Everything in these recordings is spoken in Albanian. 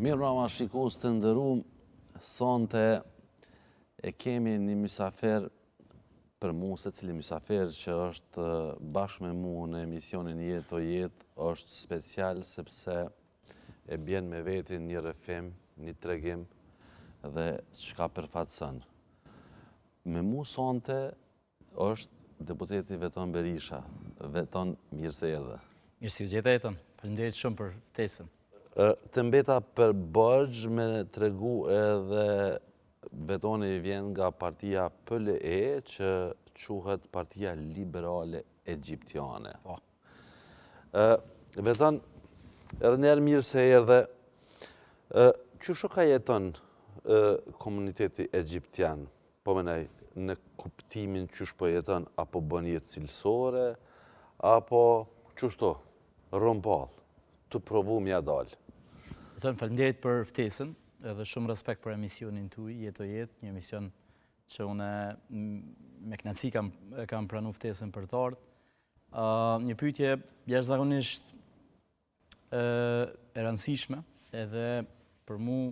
Mirëmbrama shikues të nderum, sonte e kemi një mysafir për mu, secili mysafir që është bashkë me mu në emisionin Jeto Jetë, është special sepse e bjen me veti një rrëfim, një tregim dhe çka përfaqëson. Me mu sonte është deputeti Veton Berisha. Veton, mirë se erdhe. Mirë se ju gjeta, Jeton. Faleminderit shumë për ftesën. Të mbeta për borxh me tregu edhe Vetoni vjen nga partia PLE që quhet Partia Liberale Egjiptiane. Po. Veton, edhe njëherë mirë se erdhe. Qysh ka jeton komuniteti egjiptian? Po menoj, në kuptimin qysh po jeton, apo bën jetë cilësore, apo qështu, rëmpall, tu provu m'ja dalë. Veton, faleminderit për ftesën, edhe shumë respekt për emisionin tuj, Jeto Jetë, një emision që une me kënaqësi kam, e kam pranu ftesën për të ardhë. Një pyetje jashtëzakonisht e rëndësishme, edhe për mu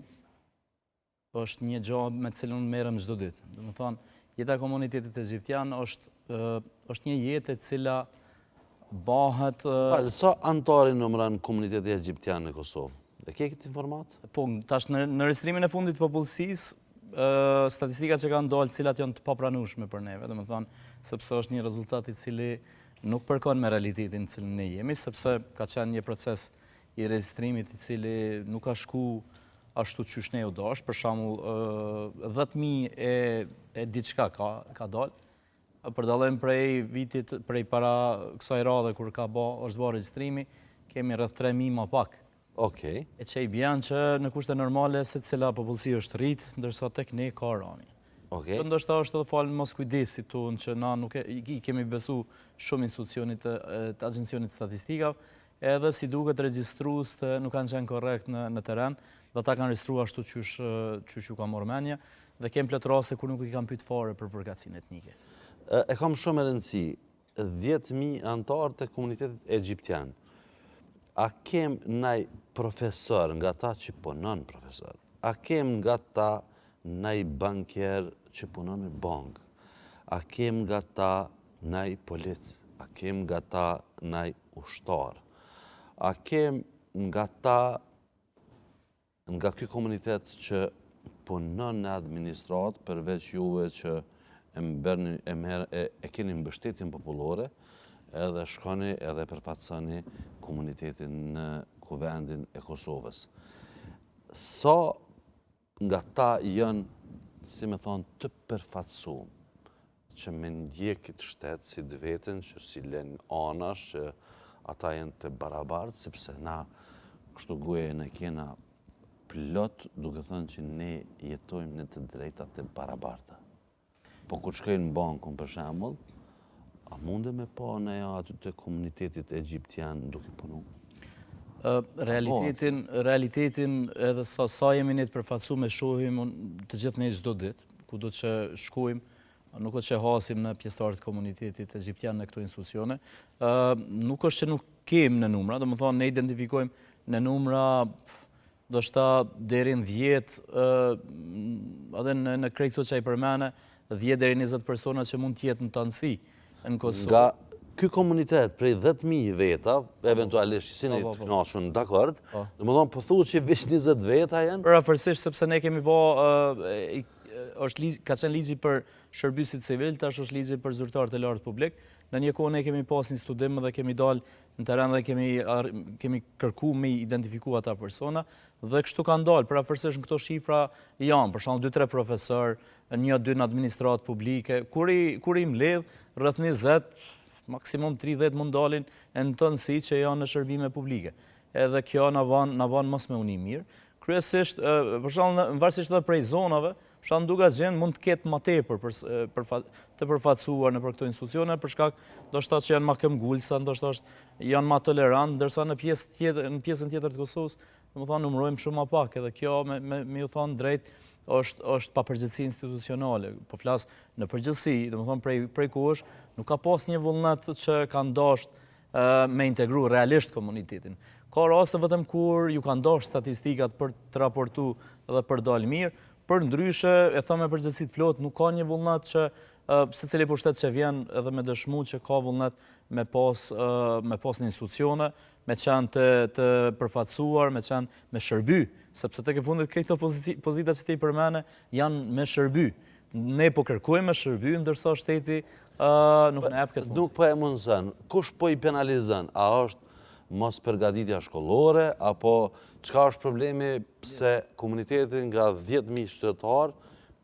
është një gjo me të cilën unë merrem çdo ditë. Domethonë, jeta e komunitetit egjiptian është, është një jetë e cila bahet... Fal, sa anëtarë numëron komuniteti egjiptian në Kosovë? E ke këtë informatë? Po, tash në, në regjistrimin e fundit të popullsisë, statistikat që kanë dalë, cilat janë të papranueshme për neve, domethonë, sepse është një rezultat i cili nuk përkon me realitetin në cilin ne jemi, sepse ka qenë një proces i regjistrimit i cili nuk ka shku ashtu qysh ne u dasht, për shembull, 10.000 e, e diçka ka, ka dalë, për dallim prej vitit, prej para kësaj radhe kur ka ba, është ba regjistrimi, kemi rreth 3.000 ma pak. Okej. E që i bjen që në kushte normale secila popullsi është rrit, ndërsa tek ne ka rani. Okej. Kjo ndoshta është edhe falë moskujdesit tonë që na nuk e, i kemi besu shumë institucionit të, të Agjencionit të Statistikave, Edhe si duket regjistruesit nuk kanë qenë korrekt në në terren dhe ata kanë regjistruar ashtu qysh qysh ju ka marrë mendja dhe kem plot raste kur nuk i kanë pyet fare për përkatësinë etnike. E kam shumë me rëndësi, 10.000 anëtarë të komunitetit egjiptian. A kem naj profesor nga ta që punon profesor? A kem nga ta naj bankier që punon në bankë? A kem nga ta naj polic? A kem nga ta naj ushtar. A kem nga ta, nga ky komunitet që punon në administratë, përveç juve që e mberni, e merr, e, e keni mbështetjen popullore, edhe shkoni edhe përfaqësoni komunitetin në Kuvendin e Kosovës. Sa Nga ta janë, si me thonë, të përfaqësum, që me ndje këtë shtet si të vetën, që s'i len anash, që ata janë të barabartë, sepse na kështu gojën e kena plot, duke thënë që ne jetojmë në të drejta të barabarta. Po kur shkoj në bankë për shembull, a mundem me pa në aty të komunitetit egjiptian duke punu? Realitetin, realitetin edhe sa, sa jemi ne të përfaqësum e shohim të gjithë ne çdo ditë, kudo që shkojmë, nuk është që hasim në pjesëtarët e komunitetit egjiptian në këto institucione, nuk është që nuk kem në numra, domethonë ne identifikojmë në numra Ndoshta deri në 10, edhe në në krejt këto që i përmene, 10 deri 20 persona që mund të jetë në tanësi në Kosovë. Nga ky komunitet prej 10.000 veta, eventualisht si një po, po, të po. knaqun, dakord, domethonë po thu që veç 20 veta janë? Përafërsisht, sepse ne kemi bo, është ligj, ka qenë ligji për shërbyesit civil, tash është ligji për zyrtarët e lartë publik. Në një kohë ne kemi pas një studim dhe kemi dalë në terren dhe kemi, kemi kërku me identifiku ata persona dhe kështu kanë dalë, përafërsisht në këto shifra janë, për shembull 2-3 profesor, një dy në administratë publike, kur i, kur i mbledh, rreth 20, maksimum 30 mund dalin e në tënësi që janë në shërbime publike. Edhe kjo na ban, na ban mos me u ni mirë. Kryesisht, për shembull, në varësisht edhe prej zonave, Për shembull në Dukagjin mund të ketë ma tepër për, për, të përfaqësuar nëpër këto institucione, për shkak ndoshta që janë ma këmbgulësa, ndoshta është, janë ma tolerant, ndërsa në pjesë tjetër, në pjesën tjetër të Kosovës, domethonë numërojmë shumë ma pak, edhe kjo me, me, me ju thonë drejt, është, është papërgjegjësi institucionale. Po flas në përgjithësi, domethonë prej, prej kohësh, nuk ka pas një vullnet që kanë dasht me integru realisht komunitetin. Ka raste vetëm kur ju kanë dashtë statistikat për të raportu dhe për dalë mirë, përndryshe, e them me përgjegjësi të plotë, nuk ka një vullnet që secili pushtet që vjen edhe me dëshmu që ka vullnet me pas, me pas në institucione, me qenë të, të përfaqësuar, me qenë me shërby, sepse tek e fundit krejt pozitat që ti i përmene janë me shërby. Ne po kërkojmë me shërby, ndërsa shteti nuk na jep këtë mundësi. Nuk po e mundëson. Kush po i penalizon? A është mospërgatitja shkollore, apo çka është problemi pse komuniteti nga 10.000 qytetarë,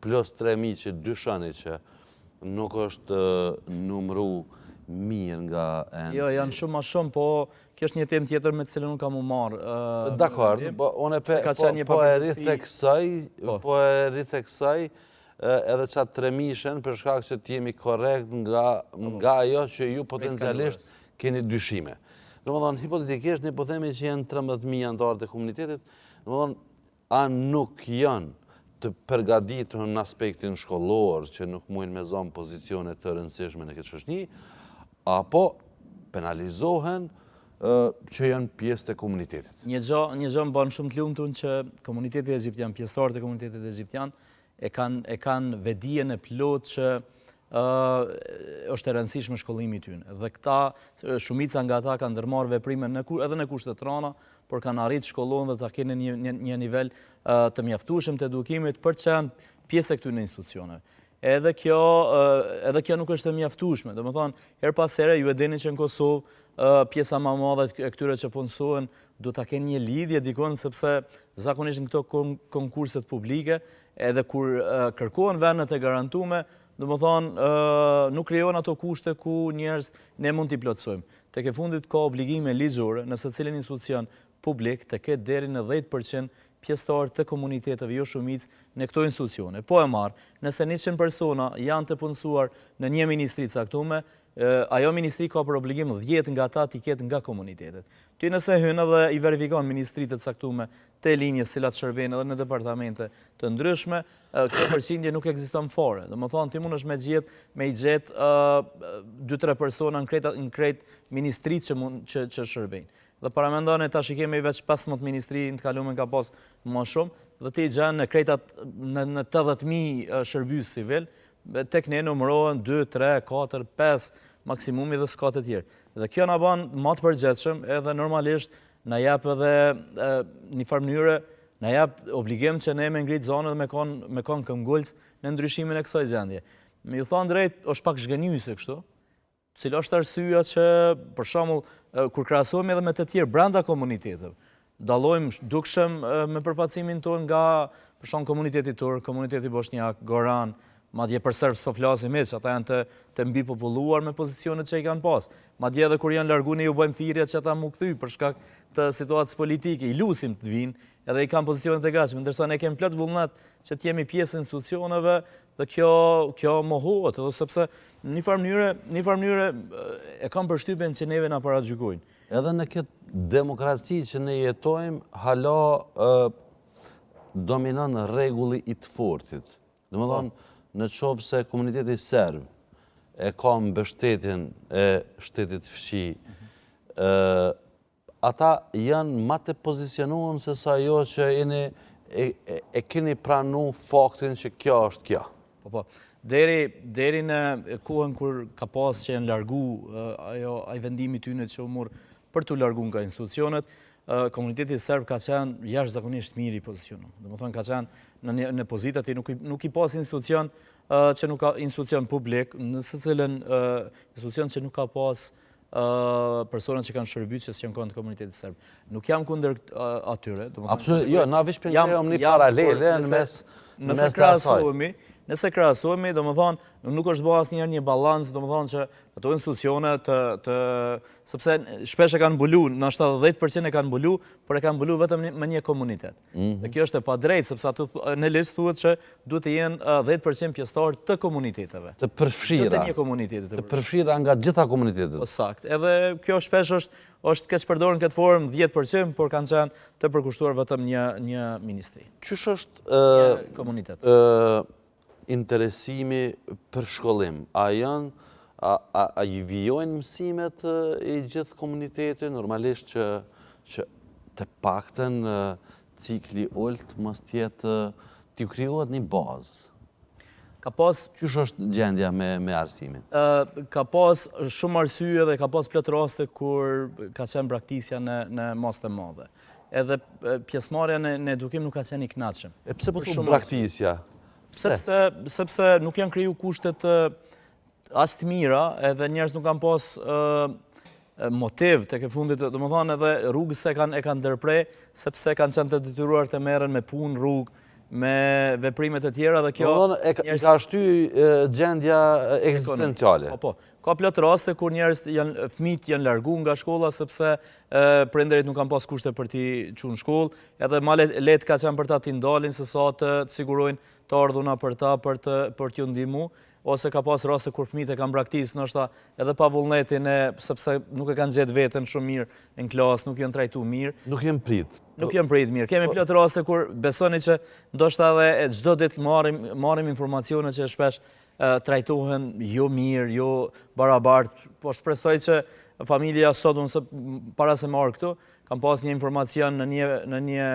plus 3.000 që dyshoni që nuk është numru mirë nga enti. Jo, janë shumë ma shumë, po kjo është një temë tjetër me të cilën unë kam u marrë. Dakord, po unë po, po e ritheksoj, po. po e ritheksoj edhe qatë tremijshen për shkak që të jemi korrekt nga, po. nga ajo që ju potencialisht keni dyshime. Domethënë, hipotetikisht, ne po themi që janë 13.000 anëtarë të komunitetit, domethënë, A nuk janë të përgatitur në aspektin shkollor që nuk mujnë me zonë pozicione të rëndësishme në këtë shoqni, apo penalizohen që janë pjesë të komunitetit? Një gjë, një gjë më bën shumë të lumtun që komuniteti egjiptian, pjesëtarët e komunitetit egjiptian e kanë e kanë vetëdijen e plotë që ë është e rëndësishme shkollimi i tyre. Dhe këta shumica nga ata kanë ndërmarrë veprime në edhe në kushte të rënda, por kanë arritë shkollohen dhe ta kenë një një, një nivel të mjaftueshëm të edukimit për të qenë pjesë e këtyre institucioneve. Edhe kjo edhe kjo nuk është e mjaftueshme. Domethënë, herë pas here ju e dini që në Kosovë pjesa më e madhe e këtyre që punësohen duhet ta kenë një lidhje dikun sepse zakonisht në këto konkurset publike edhe kur kërkohen vendet e garantume, domethënë nuk krijohen ato kushte ku njerëz ne mund t'i plotësojmë. Tek e fundit ka obligime ligjore në secilin institucion publik të ketë deri në 10% pjesëtarë të komuniteteve jo shumicë në këto institucione. Po e marr, nëse 100 persona janë të punësuar në një ministri të caktume, ajo ministri ka për obligim 10 nga ta t'i ketë nga komunitetet. Ti nëse hyn edhe i verifikon ministritë e caktume të linjës cilat shërbejnë edhe në departamente të ndryshme, kjo përqindje nuk ekziston fare. Domethënë, ti mundesh me gjet, me i gjet 2-3 persona në krejt, në krejt ministritë që, mund, që, që shërbejnë. Dhe paramendoni, tash i kemi veç 15 ministri, në të kalumen ka pas më shumë, dhe ti i gjen në krejtat në, në 80.000 shërbyes civil, Tek ne numërohen 2, 3, 4, 5 maksimumi dhe s'ka të tjerë. Dhe kjo na bën më të përgjegjshëm edhe normalisht na jep edhe një farë mënyre na jep obligim që ne me ngrit zanin dhe me kon me kon këmbgulës në ndryshimin e kësaj gjendje. Me ju thanë drejt, është pak zhgënjyese kështu. Cila është arsyeja që, për shembull, kur krahasohemi edhe me të tjerë brenda komuniteteve, dallojmë dukshëm me përfaqësimin tonë nga, për shembull, komuniteti turk, komuniteti boshnjak, goran, madje për serbë s'po flasim hiç, ata janë të të mbipopulluar me pozicionet që i kanë pas. Madje edhe kur janë largu ne ju bëjmë thirrje që ata m'u kthy për shkak të situatës politike, i lusim të vijnë, edhe i kanë pozicionet e gatshme, ndërsa ne kemi plot vullnet që të jemi pjesë e institucioneve dhe kjo kjo mohohet, edhe sepse Në një farë mënyre, në një farë mënyre e kam përshtypjen që neve na paragjykojnë. Edhe në këtë demokraci që ne jetojmë, hala dominon rregulli i të fortit. Domethënë, po. në qoftë se komuniteti serb e ka mbështetjen e shtetit fqi, ata janë ma të pozicionuar se sa jo që jeni e, e, e keni pranu faktin që kjo është kjo. Po, po. Deri, deri në kohën kur ka pas që janë largu, ajo, ai vendimi tyne që u mor për t'u largu nga institucionet, komuniteti serb ka qenë jashtëzakonisht mirë i pozicionuar. Domethënë ka qenë në një, në pozitë aty nuk nuk i pas institucion që nuk ka institucion publik, në secilën institucion që nuk ka pas persona që kanë shërby që s'janë konë të komunitetit serb. Nuk jam kundër atyre. Absolut, jo, na veç po ngremë një paralele në mes nëse krahasohemi, nëse krahasohemi, domethënë, nuk është bërë asnjëherë një balancë, domethënë që ato institucione të të sepse shpesh e kanë mbulu, ndoshta 10% e kanë mbulu, por e kanë mbulu vetëm me një komunitet. Mhm. Dhe kjo është e padrejtë, sepse aty në ligj thuhet që duhet të jenë 10% pjesëtarë të komuniteteve. Të përfshira. Jo të një komuniteti të përfshira nga gjitha komunitetet. Po saktë. Edhe kjo shpesh është është keqpërdorur në këtë formë 10%, por kanë qenë të përkushtuar vetëm një një ministri. Qysh është një komunitet? Ë interesimi për shkollim? A janë A, a, a i vijojnë mësimet i gjithë komuniteti, normalisht që, që të paktën cikli i ulët mos të jetë t'i krijohet një bazë. Ka pas... Qysh është gjendja me, me arsimin? Ka pas shumë arsye dhe ka pas plot raste kur ka qenë braktisja në, në masë të madhe. Edhe pjesëmarrja në, në edukim nuk ka qenë i kënaqshëm. E pse po thu braktisja? Sepse, sepse nuk janë kriju kushtet aq të mira, edhe njerëz nuk kanë pas motiv tek e fundit, domethënë edhe rrugës e kanë e kanë ndërpre, sepse kanë qenë të detyruar të merren me punë rrugë, me veprime të tjera dhe kjo... Domethënë, e ka, ka shty gjendja ekzistenciale. Po, po. Ka plot raste kur njerëz janë, fëmijët janë largu nga shkolla sepse prindërit nuk kanë pas kushte për t'i çu në shkollë, edhe ma lehtë ka qenë për ta t'i ndalin se sa të, të sigurojnë të ardhuna për ta, për të për t'ju ndihmu, ose ka pas raste kur fëmijët e kanë braktis, ndoshta edhe pa vullnetin e sepse nuk e kanë gjetë veten shumë mirë në klasë, nuk janë trajtu mirë. Nuk janë prit. Nuk janë prit mirë. Kemi po- plot raste kur besoni që ndoshta edhe çdo ditë marrim marrim informacione që shpesh trajtohen jo mirë, jo barabart. Po shpresoj që familja sot unë se para se me ardhë këtu, kam pas një informacion në një në një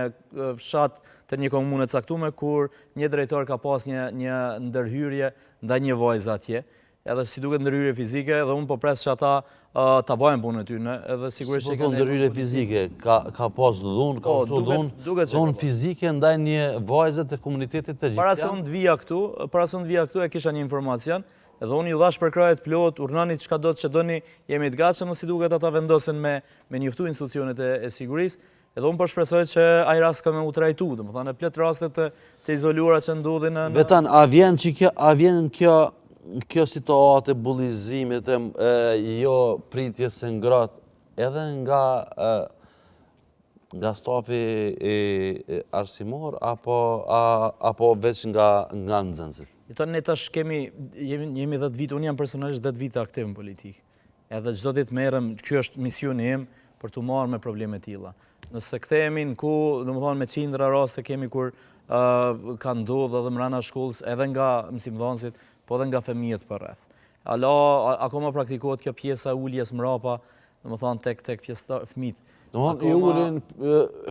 fshat të një komune të caktume kur një drejtor ka pas një një ndërhyrje ndaj një vajze atje. Edhe si duket ndërhyrje fizike dhe unë po pres që ata uh, ta bëjnë punën e tyre, edhe sigurisht që po kanë ndërhyrje fizike, ka ka pas dhunë, ka po, ushtru dhunë, duket dhunë fizike ndaj një vajze të komunitetit egjiptian. Para se unë të vija këtu, para se unë të vija këtu e kisha një informacion, edhe unë ju dhash përkrahje të plotë, urdhnoni çka do të që doni, jemi të gatshëm, si duket ata vendosën me me njoftu institucionet e, e sigurisë, edhe unë po shpresoj që ai rast ka me u trajtu, domethënë plot raste të, të izoluara që ndodhin në... Vetan, a vjen që kjo, a vjen kjo, kjo situatë e bullizimit e, e jo pritjes së ngrohtë edhe nga e, nga stafi i, arsimor apo a, apo veç nga nga nxënësit? Jeton ne tash kemi jemi jemi 10 vite, unë jam personalisht 10 vite aktiv në politikë. Edhe çdo ditë merrem, ky është misioni im për t'u marrë me probleme të tilla. Nëse kthehemi në ku, domethënë me qindra raste kemi kur uh, ka ndodhur edhe mrena shkollës, edhe nga mësimdhënësit, po edhe nga fëmijët përreth. Ala akoma praktikohet kjo pjesa e uljes mrapa, domethënë tek tek pjesa fëmijët. Domethënë i ulin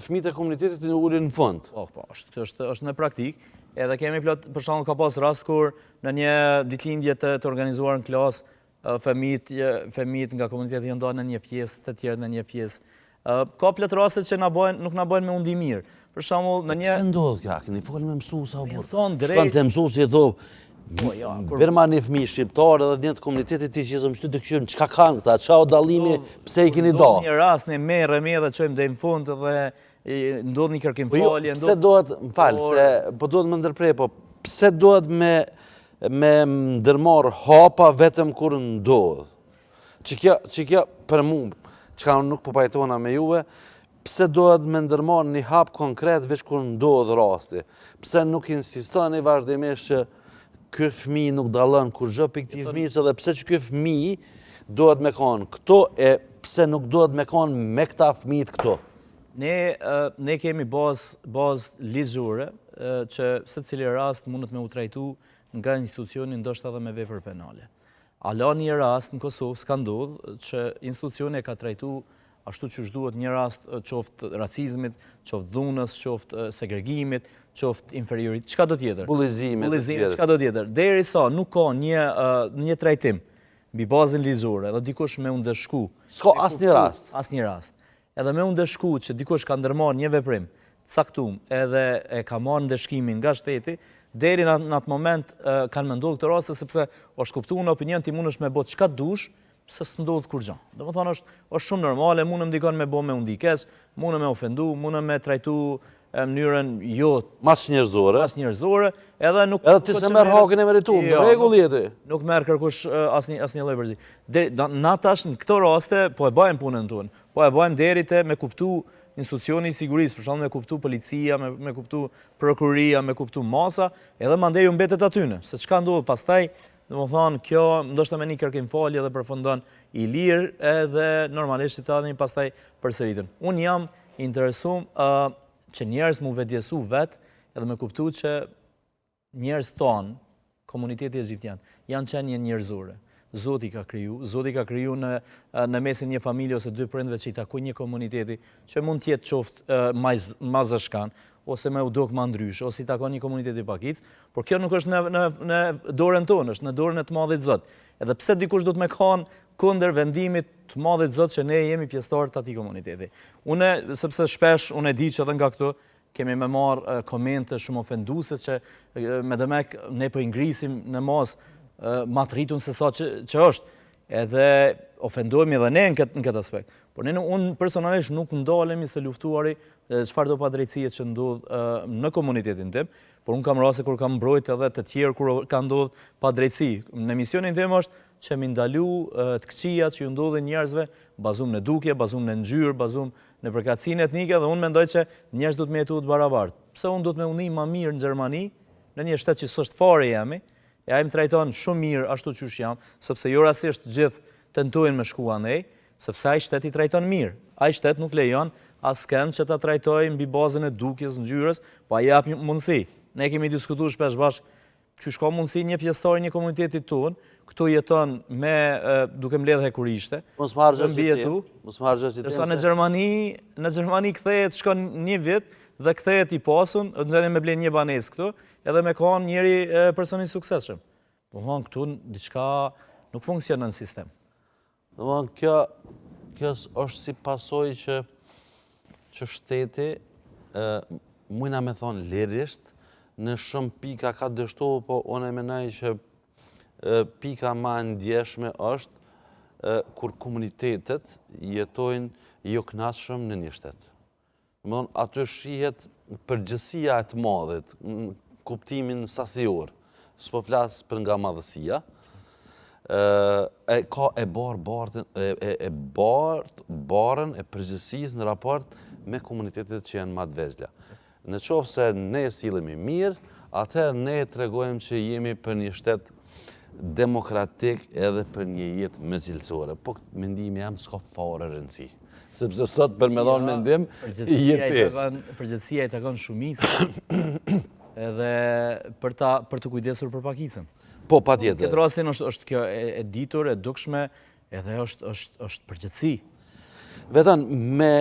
fëmijët e komunitetit i ulin në fund. Po, po, është është është në praktikë. Edhe kemi plot, për shembull ka pas rast kur në një ditëlindje të, të organizuar në klasë, Fëmijët, fëmijët nga komuniteti janë ndarë në një pjesë, të tjerët në një pjesë. Ka plot raste që na bëjnë, nuk na bëjnë me u ndi mirë. Për shembull, në një Pse ndodh kjo? Keni folë me mësues apo? Me thonë drejt. Shkon te mësuesi i thotë, po jo, kur Bjerma një fëmijë shqiptar edhe një të komunitetit ti që zëmë të këshyrim, çka kanë këta, çka o dallimi, pse i keni da? Një rast ne merremi edhe çojmë deri në fund dhe ndodh një kërkim po jo, falje, ndodh. Pse duhet, më fal, se po duhet me ndërpre, po pse duhet me me ndërmarr hapa vetëm kur ndodh. Që kjo, që kjo për mu, çka unë nuk po pajtohna me juve, pse duhet me ndërmarr një hap konkret veç kur ndodh rasti? Pse nuk insistoni vazhdimisht që ky fëmi nuk dallon kurgjë prej këtij fëmisë edhe pse që ky fëmi duhet me kanë këtu e pse nuk duhet me kanë me këta fëmijët këtu? Ne, ne kemi bazë, bazë ligjore që secili rast mundet me u trajtu nga institucioni ndoshta edhe me vepër penale. Ala një rast në Kosovë s'ka ndodhë që institucioni e ka trajtu ashtu qysh duhet një rast qoftë racizmit, qoftë dhunës, qoftë segregimit, qoftë inferiorit, çka do tjetër. Bullizimit. Bullizimit, çka do tjetër. Derisa nuk ka një, një trajtim mbi bazën ligjore dhe dikush me u ndëshku. S'ka asnjë rast. Asnjë rast. Edhe me u ndëshku që dikush ka ndërmarrë një veprim të caktum edhe e ka marrë ndëshkimin nga shteti, deri në atë moment kanë me ndodhë këto raste sepse është kuptu në opinion ti mundesh me bo çka dush, se s'ndodh kurgjo. Domethënë është, është shumë normale, mundem dikon me bo me u ndi keq, mundem me ofendu, mundem me trajtu në mënyrën jo Ma çnjerëzore. Ma çnjerëzore, edhe nuk Edhe ti s'e merr hakun e meritum, në jo, rregull je ti. Nuk merr kërkush asnjë asnjë lloj përgjegjësie. Deri na tash në këto raste po e bëjmë punën tonë. Po e bëjmë deri te me kuptu institucioni i sigurisë, për shembull me kuptu policia, me, me kuptu prokuroria, me kuptu masa, edhe mandej ju mbetet atyne. Se çka ndodh pastaj, domethonë, kjo ndoshta me një kërkim falje dhe përfundon i lirë edhe normalisht i tani pastaj përsëritën. Unë jam i interesum uh, që njerëz mu vetëdjesu vetë edhe me kuptu që Njerëz tonë, komuniteti egjiptian, janë qenie njerëzore. Zoti i ka kriju, Zoti i ka kriju në në mesin një familje ose dy prindve që i takojnë një komuniteti, që mund të jetë qoftë ma ma zëshkan, ose me u dok ma ndryshe, ose i takon një komuniteti pakicë, por kjo nuk është në në në dorën tonë, është në dorën e të madhit Zot. Edhe pse dikush duhet me kanë kundër vendimit të madhit Zot që ne jemi pjesëtarë të atij komuniteti. Unë, sepse shpesh, unë e di që edhe nga këtu, kemi me marrë komente shumë ofenduse që me demek ne po i ngrisim në masë ma të rritun se sa që, që është. Edhe ofendohemi edhe ne në këtë, në këtë aspekt. Por ne, unë personalisht nuk ndalemi së luftuari çfarëdo padrejtësie që ndodh në komunitetin tim, por unë kam raste kur kam mbrojt edhe të tjerë kur ka ndodh padrejtësi. Në misionin tim është që mi ndalu të këqija që ju ndodhin njerëzve bazum në dukje, bazum në ngjyrë, bazum në përkatësinë etnike dhe unë mendoj që njerëzit duhet me jetu të barabartë. Pse unë duhet me u ni ma mirë në Gjermani, në një shtet që s'është fare jemi, e ai më trajton shumë mirë ashtu qysh jam, sepse jo rastisht gjithë tentojnë me shku andej, sepse ai shtet i trajton mirë. Ai shtet nuk lejon askënd që ta trajtojë mbi bazën e dukjes, ngjyrës, po ai jap mundësi. Ne kemi diskutuar shpesh bashkë Qysh ka mundësi një pjesëtar i një komuniteti tonë, këtu jeton me duke mbledhë hekurishte, Mos më harxho që ti. Mos më harxho që ti. Ndërsa në Gjermani, në Gjermani kthehet shkon një vit dhe kthehet i pasun, në me ble një banesë këtu, edhe me kanë njeri person i suksesshëm. Domethonë këtu diçka nuk funksionon në sistem. Domethonë, kjo, kjo është si pasojë që, që shteti, e, mujna me thonë lirisht, në shumë pika ka dështu, po unë e menoj që e, pika ma e ndjeshme është e, kur komunitetet jetojnë jo knaqshëm në një shtet. Domethonë, aty shihet përgjegjësia e të madhit, në kuptimin sasior, s'po flas për nga madhësia, e ka e barë bartën, e, e, e bart barën e përgjegjësisë në raport me komunitetet që janë ma të vegjla. Në qoftë se ne sillemi mirë, atëherë ne tregojmë që jemi për një shtet demokratik edhe për një jetë më cilësore. Po mendimi jem s'ka fare rëndësi. Sepse sot për me dhonë mendim, je ti. Përgjegjësia i takon shumicës edhe për ta për t'u kujdesur për pakicën. Po, patjetër. Këtë rastin është është kjo e, e ditur, e dukshme, edhe është është është përgjegjësi. Veton me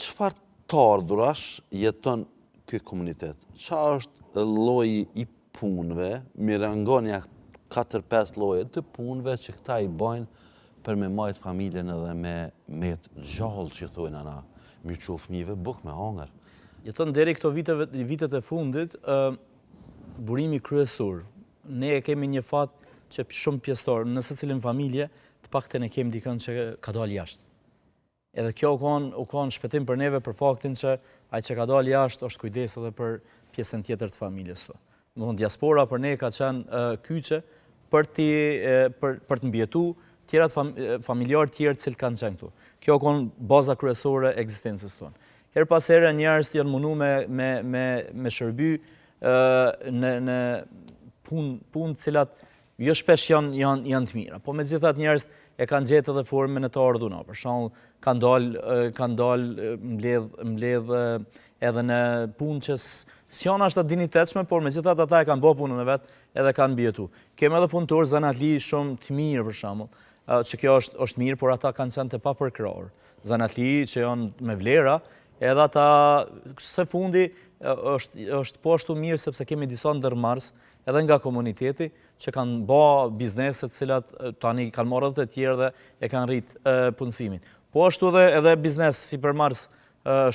çfarë të ardhurash jeton ky komunitet? Ça është lloji i punëve, mi rangon nja 4-5 lloje të punëve që këta i bajnë për me majtë familjen edhe me met gjallë që thojnë ana, mi çu fëmijëve bukë me hangër. Jeton deri këto viteve, vitet e fundit, burimi kryesor, ne e kemi një fat që shumë pjesëtar, në secilën familje, të paktën e kemi dikën që ka dalë jashtë. Edhe kjo u kon u kon shpëtim për neve për faktin që ai që ka dalë jashtë është kujdes edhe për pjesën tjetër të familjes këtu. Domethonë diaspora për ne ka qenë kyçe për të për për të mbijetu tjerat fam, familjarë tjerë të cilët kanë qenë këtu. Kjo u kon baza kryesore e ekzistencës tonë. Herë pas here njerëzit janë mundu me me me me shërby në në punë punë të cilat Jo shpesh janë janë janë të mira, po megjithatë njerëzit e kanë gjetë edhe formën e të ardhuna. Për shembull, kanë dalë kanë dalë mbledh mbledh edhe në punë që s'janë ashtu të dinjitetshme, por megjithatë ata e kanë bërë punën e vet edhe kanë mbijetu. Kemi edhe punëtorë zanatli shumë të mirë për shembull, që kjo është është mirë, por ata kanë qenë të papërkrahur. Zanatli që janë me vlera, edhe ata së fundi është është po ashtu mirë sepse kemi disa ndërmarrës edhe nga komuniteti që kanë ba biznese të cilat tani kanë marrë edhe të tjerë dhe e kanë rrit punësimin. Po ashtu edhe edhe biznes sipërmarrës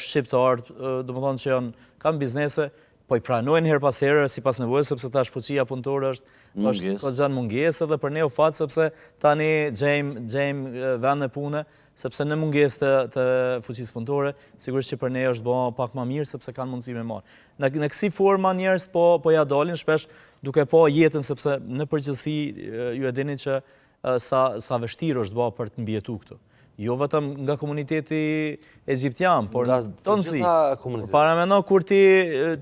shqiptar, domethonë që janë kanë biznese, po i pranojnë herë pas here sipas nevojës sepse tash fuqia punëtore është është goxha në mungesë edhe për ne u fat sepse tani gjejmë gjejmë vende pune sepse në mungesë të, të fuqisë punëtore, sigurisht që për ne është bo pak ma mirë sepse kanë mundësi me marrë. Në, në kësi forma njerëz po, po ja dalin shpesh duke pa jetën sepse në përgjithësi ju e dini që sa, sa vështirë është bo për të mbijetu këtu. Jo vetëm nga komuniteti egjiptian, por nga të gjitha komunitetet. Paramendo kur ti,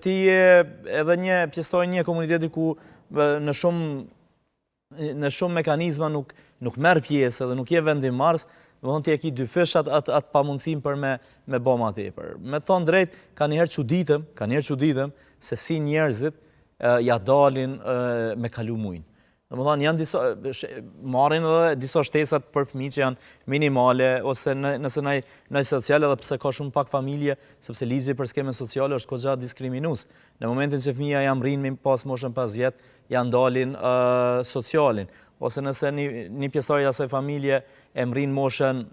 ti je edhe një pjesëtar i një komuniteti ku në shumë në shumë mekanizma nuk nuk merr pjesë edhe nuk je vendimmarrës, domethonë ti e ki dyfish atë at, at pamundësinë për me me bë ma tepër. Me thonë drejt, kanjëherë çuditem, kanjëherë çuditem se si njerëzit e, ja dalin e, me kalu mujn. Domethënë janë disa marrin edhe disa shtesat për fëmijë që janë minimale ose në, nëse naj naj social edhe pse ka shumë pak familje, sepse ligji për skemën sociale është goxha diskriminues. Në momentin që fëmija ja mrrin me pas moshën 5 vjet, ja ndalin uh, socialin ose nëse një një pjesëtar i asaj familje e mrrin moshën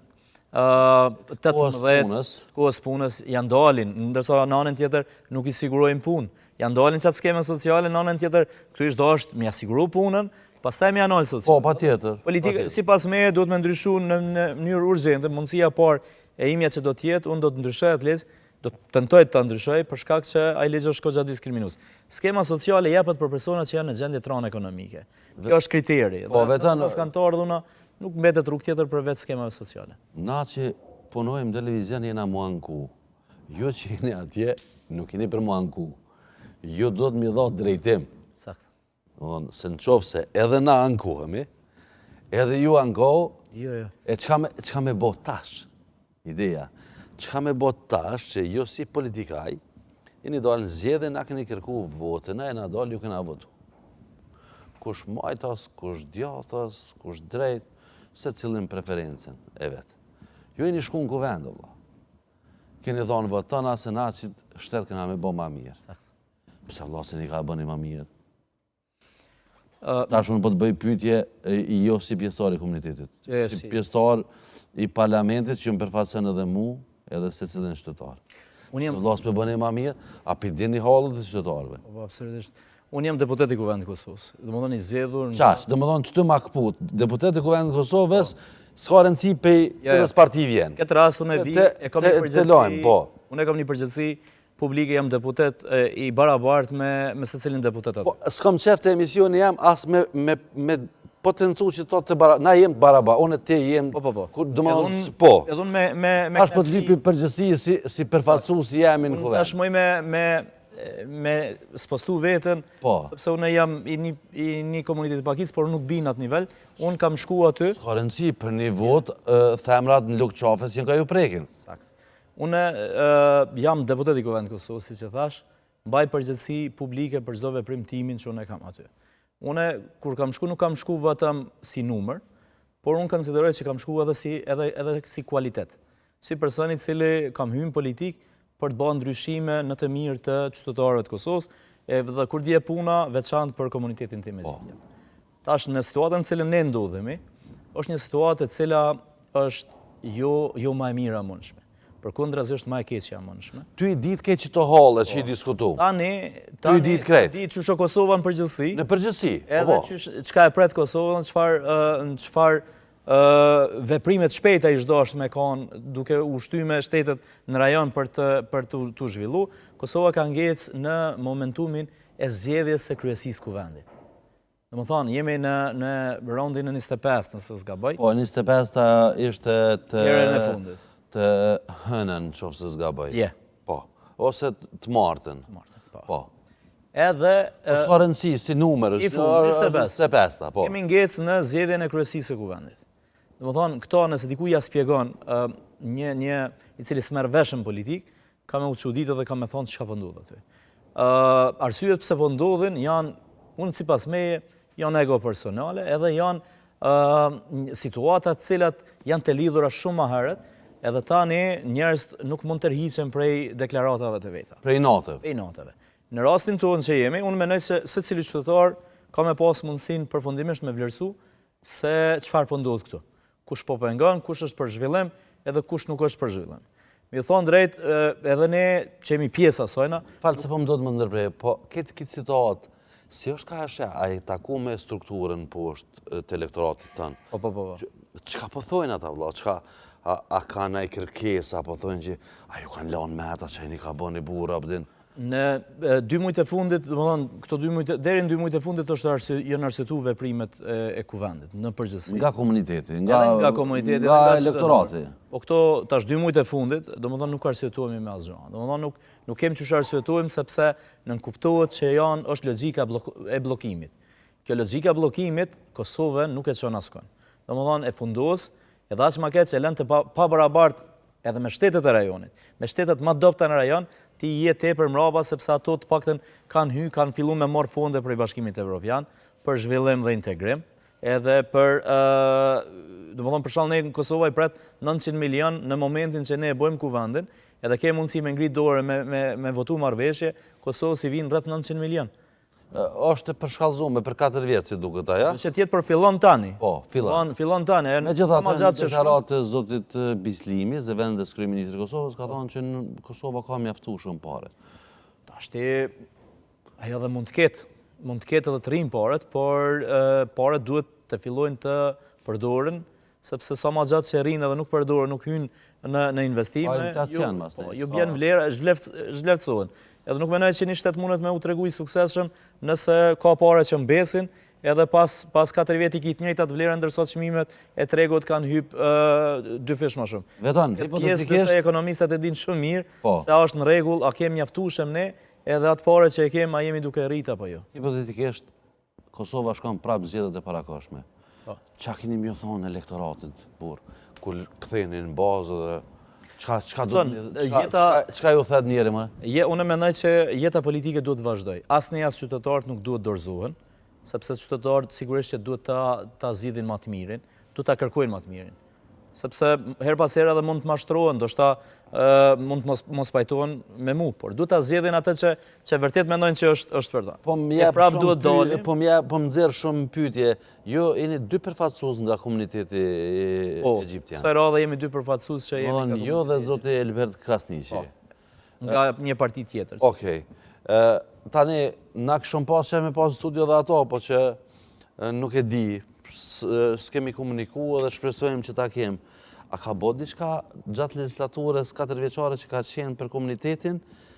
18 kohës punës ja ndalin, ndërsa në anën tjetër nuk i sigurojnë punë. Ja ndalin qatë skemën sociale, në anën tjetër, këtu ish dasht me ja siguru punën, pastaj me ja nalë sociale. Po, patjetër. Politika, sipas meje, duhet me ndryshu në, në mënyrë urgjente, mundësia e parë e imja që do t'jetë, unë do të ndryshoj atë ligj, do të tentoj të ndryshoj, për shkak që ai ligj është goxha diskriminues. Skema sociale jepet për persona që janë në gjendje të rëndë ekonomike. Kjo është kriteri. Po, vetëm... Nëse s'kanë të ardhuna, Nuk mbetet rrugë tjetër përveç skemave sociale. Na që punojmë në televizion jena mu anku. Ju që jeni atje, nuk jeni për mu anku. Ju do të mi dha drejtim. Sakt. Domethënë, se në qoftë se edhe na ankohemi, edhe ju ankohu, jo, jo. e çka me, çka me bo tash? Ideja, çka me bo tash që ju si politikanë, jeni dalë në zgjedhje, na keni kërku votën, na jena dalë, ju kena votu. Kush majtas, kush djathtas, kush drejt, secili n'preferencën e vet. Ju jeni shku në kuvend, vlla. Keni dhonë votën, se na qit shtet kena me bo ma mirë. Pse vlla s'jeni ka bëni ma mirë? Tash unë po të bëj pyetje jo si pjesëtar i komunitetit, si pjesëtar i parlamentit që më përfaqëson edhe mu, edhe secilin qytetar. Unë jam... Vlla s'po bëni ma mirë, a p'i dini hallet e qytetarëve? Po, po, absolutisht. Unë jam deputet i Kuvendit të Kosovës. Domethënë i zgjedhur... Qaq, domethënë që të ma këput, deputet i Kuvendit të Kosovës, po. s'ka rëndësi pej cilës parti vjen. Këtë rast unë e vi, e kam një përgjegjësi... Po. Unë e kam një përgjegjësi publike jam deputet i barabartë me me secilin deputet aty. Po, s'kam qef te emisioni jem as me me me potencu që to të bara, na jem të barabartë, unë ti jem. Po, po, po. Ku domethënë po. Edhe unë me me me Tash po të lypi përgjegjësi si si përfaqësues i jemi në kuvend. Tash muj me me me spostu veten, po. sepse unë jam i një, i një komuniteti pakicë, por nuk bi në atë nivel, unë kam shku aty. S'ka rëndësi për një votë, themrat në Lugë Qafës janë ka ju prekin. Sakt. Unë jam deputet i Kuvendit të Kosovës, siç e thash, mbaj përgjegjësi publike për çdo veprim timin që unë e kam aty. Unë kur kam shku nuk kam shku vetëm si numër, por unë konsideroj që kam shku edhe si edhe edhe si kualitet. Si person i cili kam hyrë në politikë për të bërë ndryshime në të mirë të qytetarëve të Kosovës, edhe kur vjen puna veçantë për komunitetin tim po. Tash në situatën në cilën ne ndodhemi, është një situatë e cila është jo jo ma e mira e mundshme. Përkundrazi është ma e keqja e mundshme. Ty i ditë krejt qito halle që i po. diskutu. Tani, tani, ty i ditë krejt. Ditë qysh o Kosova në përgjithësi. Në përgjithësi, po, edhe po. qysh, çka e pret Kosovën, çfarë, në çfarë veprime të shpejta ish dashtë me kanë duke u shty me shtetet në rajon për të, për të, t'u zhvillu, Kosova ka ngecë në momentumin e zgjedhjes së kryesisë kuvendit. Domethënë, jemi në, në raundin e 25, nëse s'gaboj. Po, 25-ta ishte të... Herën e fundit. Të hënën, qoftë se s'gaboj. Je. Po, ose të martën. Të martën, po. Po. Edhe... Po, s'ka rëndësi, si numër. I fund, 25. 25-ta, po. Kemi ngecë në zgjedhjen e kryesisë së kuvendit. Domethënë, këto nëse dikuj ja spjegon një, një i cili s'merr vesh në politikë, Ka me u çudit edhe ka me thonë çka po ndodh aty. Ë arsyet pse po ndodhin janë unë sipas meje janë ego personale edhe janë ë situata të cilat janë të lidhura shumë më herët, edhe tani njerëzit nuk mund të tërhiqen prej deklaratave të veta. Prej inateve. Prej inateve. Në rastin tonë që jemi, unë mendoj se secili qytetar ka me pas mundësinë përfundimisht me vlerësu se çfarë po ndodh këtu. Kush po pengon, kush është për zhvillim, edhe kush nuk është për zhvillim. Me thonë drejt, edhe ne që jemi pjesë asajna... Fal se po më duhet me ndërpre, po këtë këtë situatë, si është ka është, a je taku me strukturën poshtë të elektoratit tënd? Po, po, po. po. Çka po thojnë ata, vlla? Çka, a, a ka naj kërkesë, a po thojnë që, a ju kanë lanë meta që jeni ka bëni burra, a po din? Në dy mujt e fundit, domethënë, këto dy mujt, deri në dy mujt e fundit është arsye, janë arsyetu veprimet e, e kuvendit në përgjithësi. Nga komuniteti, nga edhe nga komuniteti, nga, nga elektorati. Po këto tash dy mujt e fundit, domethënë nuk arsyetohemi me asgjë. Domethënë nuk nuk kemi qysh arsyetohemi sepse nënkuptohet që janë është logjika e bllokimit. Kjo logjika e bllokimit Kosovën nuk e çon askund. Domethënë e fundos edhe aq më keq e lën të pa, pabarabart Edhe me shtetet e rajonit. Me shtetet më të dobëta në rajon, ti je tepër mrapa sepse ato të paktën kanë hy, kanë fillu me marrë fonde prej Bashkimit Evropian. për zhvillim dhe integrim, edhe për, domethënë për shembull ne në Kosova i pret 900 milion në momentin që ne e bojmë kuvendin, edhe ke mundësi me ngrit dorë me, me, me votu marrëveshje, Kosovës i vinë rreth 900 milion. Është e përshkallëzume për 4 vjetë, si duket aja? Që të jetë për fillon tani. Po, fillon. Fillon tani. Megjithatë, në deklaratë të zotit Bislimi, zëvendëskryeministri i Kosovës, ka thonë që në Kosova ka mjaftueshëm pare. Tashti, ajo dhe mund të ketë, mund të ketë edhe të rrinë paret, por paret duhet të fillojnë të përdoren, sepse sa ma gjatë që rrinë edhe nuk përdoren, nuk hynë në, në investime, ju, po, ju bjen vlera, zhvleftësohen. Edhe nuk mendoj që një shtet mundet me u tregu i suksesshëm nëse ka pare që mbesin, edhe pas, pas 4 vjet i ki të njëjtat vlera ndërsa çmimet e tregut kanë hyp dyfish më shumë. Veton, hipotetikisht... Pjesë ekonomistat e dinë shumë mirë, po. se a është në rregull, a kem mjaftueshëm ne, edhe atë pare që e kem, a jemi duke rrit apo jo. Hipotetikisht, Kosova shkon prapë zgjedhjet e parakohshme. Po. Çka keni me ju thonë elektoratit, burrë, kur ktheheni në bazë dhe çka çka do jeta çka ju thet njeri më? Je unë mendoj që jeta politike duhet të vazhdojë. As ne as qytetarët nuk duhet dorëzohen, sepse qytetarët sigurisht që duhet ta ta zgjidhin më të mirin, duhet ta kërkojnë më të mirin. Sepse herë pas here edhe mund të mashtrohen, ndoshta mund të mos, mos pajtohen me mu, por duhet ta zgjedhin atë që që vërtet mendojnë që është është për ta. Po më jep prap duhet dalim. Po më jep po më nxjerr shumë pyetje. Ju jeni dy përfaqësues nga komuniteti po, egjiptian. Po, kësaj radhe jemi dy përfaqësues që jemi nga Jo dhe zoti Elbert Krasniqi. Po, nga një parti tjetër. Okej. Ë tani na kishim pas qejf me pas në studio dhe ato, po që nuk e di, s'kemi komuniku edhe shpresojmë që ta kem. A ka bo diçka gjatë legjislaturës 4 vjeçare që ka qenë për komunitetin,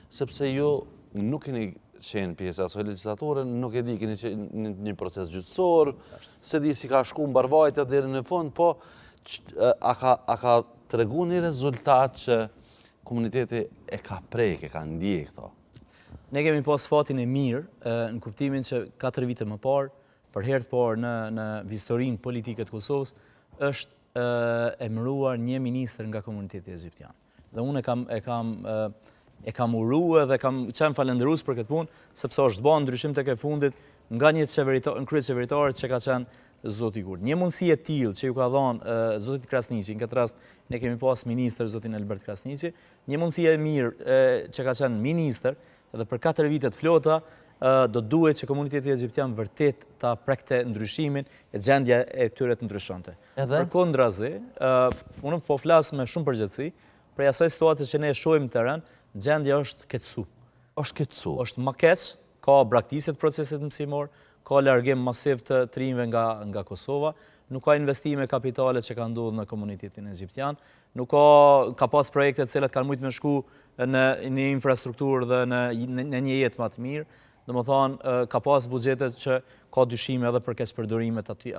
sepse ju nuk keni qenë pjesë e asaj legjislature, nuk e di, keni qenë në një proces gjyqësor, s'e di si ka shku mbarvajtja deri në fund, po a ka, a ka tregu një rezultat që komuniteti e ka prek, e ka ndje këto? Ne kemi pas fatin e mirë, në kuptimin që 4 vite më parë, për herë të parë në, në historinë politike të Kosovës, është emëruar një ministër nga komuniteti egjiptian. Dhe unë e kam, e kam, e kam uru edhe kam qenë falënderues për këtë punë, sepse është ba ndryshim tek e fundit nga një qeveritar, në kryeqeveritar që ka qenë zoti Kurti. Një mundësi e tillë që ju ka dhënë zotit Krasniqi, në këtë rast ne kemi pas ministër zotin Elbert Krasniqi, një mundësi e mirë e, që ka qenë ministër dhe për 4 vite të plota do duhej që komuniteti egjiptian vërtet ta prekte ndryshimin e gjendja e tyre të ndryshonte. Edhe? Përkundrazi, unë po flas me shumë përgjegjësi, prej asaj situate që ne shohim në terren, gjendja është keqësu. Është keqësu. Është ma keq, ka braktisje të procesit mësimor, ka largim masiv të të rinjve nga nga Kosova, nuk ka investime kapitale që kanë ndodhur në komunitetin egjiptian, nuk ka ka pas projekte të cilat kanë mujtë me shku në një infrastrukturë dhe në në një jetë ma të mirë. Domethanë, ka pas buxhete që ka dyshime edhe për keqpërdorimet atij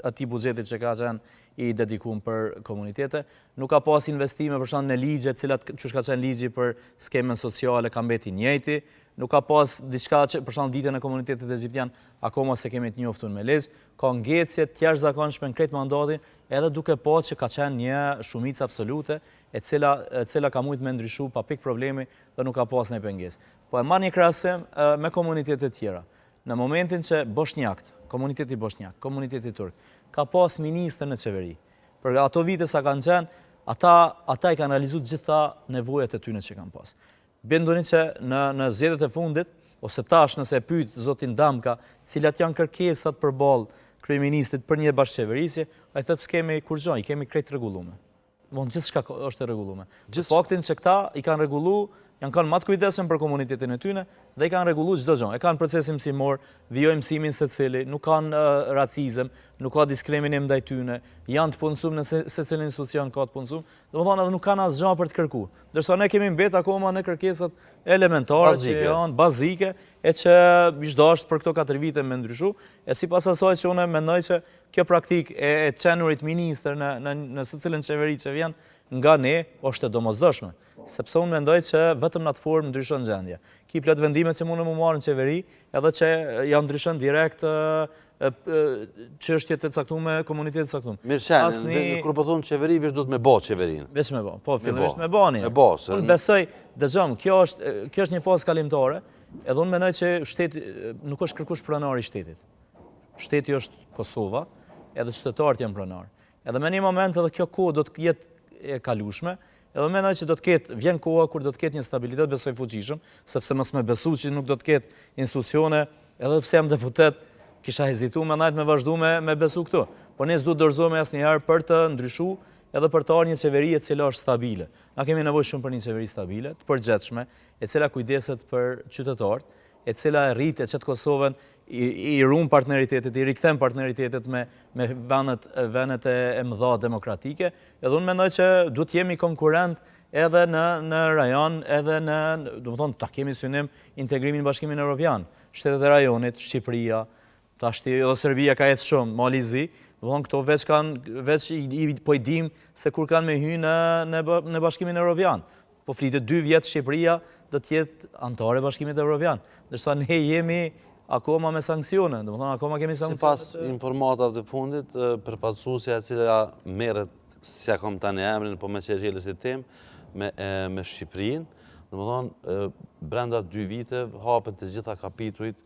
atij buxheti që ka qenë i dedikum për komunitete. Nuk ka pas investime për shembull në ligje, të cilat qysh ka qenë ligji për skemën sociale ka mbet i njëjti. Nuk ka pas diçka që për shembull ditën e komunitetit egjiptian akoma s'e kemi të njoftun me ligj. Ka ngecje të jashtëzakonshme në krejt mandatin, edhe duke pa që ka qenë një shumicë absolute e cila e cila ka mujtë me ndryshu pa pikë problemi dhe nuk ka pas një pengesë. Po e marr një krahasim me komunitetet tjera. Në momentin që boshnjakët, komuniteti boshnjak, komuniteti turk, ka pas ministër në qeveri, për ato vite sa kanë qenë, ata, ata i kanë realizu të gjitha nevojat e tyne që kanë pas. Binduni që në, në zgjedhjet e fundit, ose tash nëse e pyet zotin Damka, cilat janë kërkesat përballë kryeministrit për një bashkëqeverisje, ai thotë s'kemi kurgjo, i kemi krejt rregullume. Bon, gjithçka është e rregullume. Për faktin që këta i kanë rregullu, janë kanë ma të kujdesshëm për komunitetin e tyne dhe i kanë rregullu çdo gjë. E kanë procesin mësimor, vijojnë mësimin secili, nuk kanë uh, racizëm, nuk ka diskriminim ndaj tyne, janë të punësum në secilin institucion ka të punësum, domethonë edhe nuk kanë asgjë për të kërku. Ndërsa ne kemi mbet akoma në kërkesat elementare bazike. që janë bazike e që ish dasht për këto 4 vite me ndryshu, e sipas asaj që unë mendoj që Kjo praktikë e e qenurit ministër në në në secilën qeveri që vjen nga ne është e domosdoshme, sepse unë mendoj që vetëm në atë formë ndryshon gjendja. Ki plot vendime që mundën mu marrë në qeveri, edhe që ja ndryshon direkt çështje të caktume, komunitetit të caktuar. Mirëqenien, kur po thonë qeveri, veç duhet me bo qeverinë. Veç me bo, po, fillimisht me bo një. Me bo, se... Unë besoj, dëgjom, kjo është, kjo është një fazë kalimtare, edhe unë mendoj që shteti, nuk është kërkush pronar i shtetit. Shteti është Kosova, edhe qytetarët janë pronarë. Edhe me një moment edhe kjo kohë do të jetë e kalushme, edhe mendoj që do të ketë, vjen koha kur do të ketë një stabilitet, besoj fuqishëm, sepse mos me besu që nuk do të ketë institucione, edhe pse jam deputet, kisha hezitu me najtë me vazhdu me, me besu këtu. Po ne s'du të dorëzohemi asnjëherë për të ndryshu edhe për të ardhë një qeveri e cila është stabile. Na kemi nevojë shumë për një qeveri stabile, të përgjegjshme, e cila kujdeset për qytetarët, e cila e rrit e qet Kosovën, i, i run partneritetet, i rikthen partneritetet me, me vendet, vendet e, e mëdha demokratike, edhe unë mendoj që duhet jemi konkurrent edhe në, në rajon, edhe në, domethonë, ta kemi synim integrimin në Bashkimin Evropian, shtetet e rajonit, Shqipëria, tashti edhe Serbia ka ecë shumë, Mali i Zi, domethonë, këto veç kanë, veç i, i, po i dim se kur kanë me hy në, në, në Bashkimin Evropian. Po flitet dy vjet Shqipëria do të jetë anëtare e Bashkimit Evropian, ndërsa ne jemi akoma me sanksione, domethonë akoma kemi sanksione. Sipas informatave të fundit, përfaqësuesja e cila merret, s'ja kam tani emrin, po me që e çele si temë, me, me Shqipërinë, domethonë, brenda dy vite hapen të gjitha kapitujt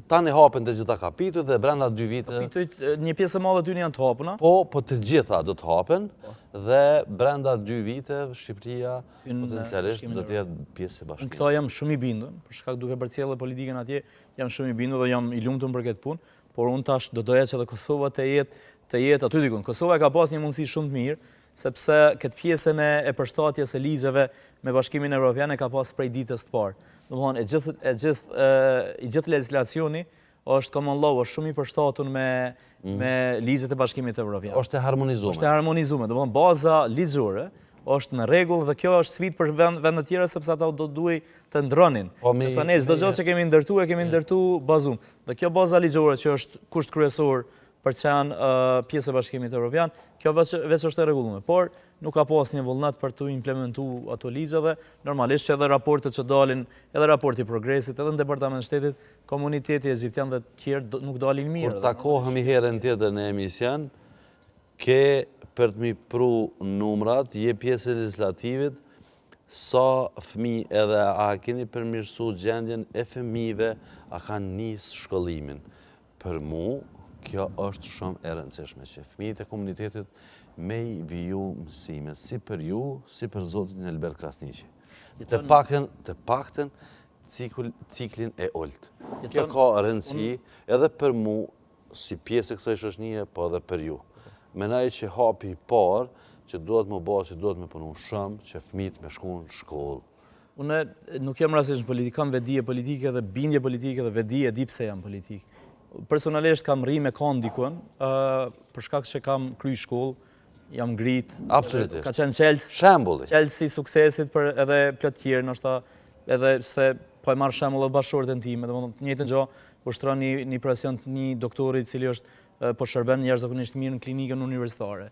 tani hapen të gjitha kapitujt dhe brenda dy vite... Kapitujt, një pjesë e madhe aty janë të hapuna? Po, po të gjitha do të hapen po. dhe brenda dy vite Shqipëria potencialisht do të jetë pjesë e bashkimit. Në këto jam shumë i bindun, për shkak duke përcjellë politikën atje, jam shumë i bindun dhe jam i lumtun për këtë punë, por unë tash do doja që edhe Kosova të jetë të jetë aty dikun. Kosova e ka pas një mundësi shumë të mirë, sepse këtë pjesën e e përshtatjes së ligjeve me Bashkimin Evropian e ka pas prej ditës të parë. Domethonë, e gjithë e gjithë i gjithë legjislacioni është common law, është shumë i përshtatur me mm. me ligjet e Bashkimit Evropian. Është e harmonizuar. Është e harmonizuar, domethonë baza ligjore është në rregull dhe kjo është sfidë për vend, vendet tjera sepse ata do duhej të ndronin. Po mi, ne çdo gjë që kemi ndërtu e kemi ndërtu bazum. Dhe kjo baza ligjore që është kusht kryesor për të qenë pjesë e Bashkimit Evropian, kjo veç, veç është e rregullume. Por nuk ka pas një vullnet për të implementu ato ligje dhe normalisht që edhe raportet që dalin, edhe raporti i progresit, edhe në Departament Shtetit, komuniteti egjiptian dhe tjerë nuk dalin mirë. Kur takohemi herën tjetër në emision, ke për të m'i pru numrat, je pjesë e legjislativit, sa fëmi edhe a keni përmirësu gjendjen e fëmijëve, a kanë nisë shkollimin. Për mu, kjo është shumë e rëndësishme, që fëmijët e komunitetit me i viju mësimet, si për ju, si për zotin Elbert Krasniqi. Të paktën, të paktën ciklin e ulët. Kjo ka rëndësi edhe për mu, si pjesë e kësaj shoqënie, po edhe për ju. Menoj që hapi i parë, që duhet me bo, që duhet me punu shumë, që fëmijët me shku në shkollë. Unë nuk jam rastësisht në politikë, kam vetëdije politike dhe bindje politike dhe vetëdije di pse jam politikë. Personalisht kam mrri me kanë dikun, për shkak që kam kry shkollë, jam ngrit. Absolutisht. Ka qenë çelës. Shembulli. Çelësi i suksesit për edhe plot tjerë, ndoshta edhe se po e marr shembull edhe bashkëshorten time, domethënë të njëjtën gjë ushtron një një presion të një doktori i cili është po shërben jashtëzakonisht mirë në klinikën universitare.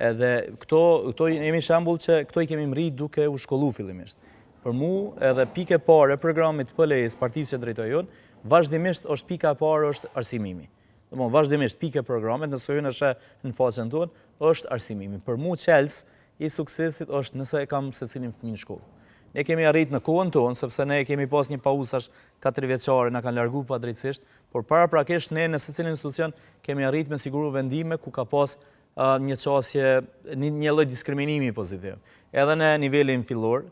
Edhe këto, këto jemi shembull që këto i kemi mrri duke u shkollu fillimisht. Për mu, edhe pikë e parë e programit të PLE-së, partisë që drejtoj unë, vazhdimisht është pika e parë është arsimimi. Domethënë, vazhdimisht pikë e programit, nëse hyn e sheh në faqen tonë, është arsimimi. Për mu çelës i suksesit është nëse e kam secilin fëmijë në shkollë. Ne kemi arrit në kohën tonë, sepse ne kemi pas një pauzë tash 4 vjeçare, na kanë largu padrejtësisht, por paraprakisht ne në secilin institucion kemi arrit me siguru vendime ku ka pas një qasje, një, një lloj diskriminimi pozitiv. Edhe në nivelin fillor,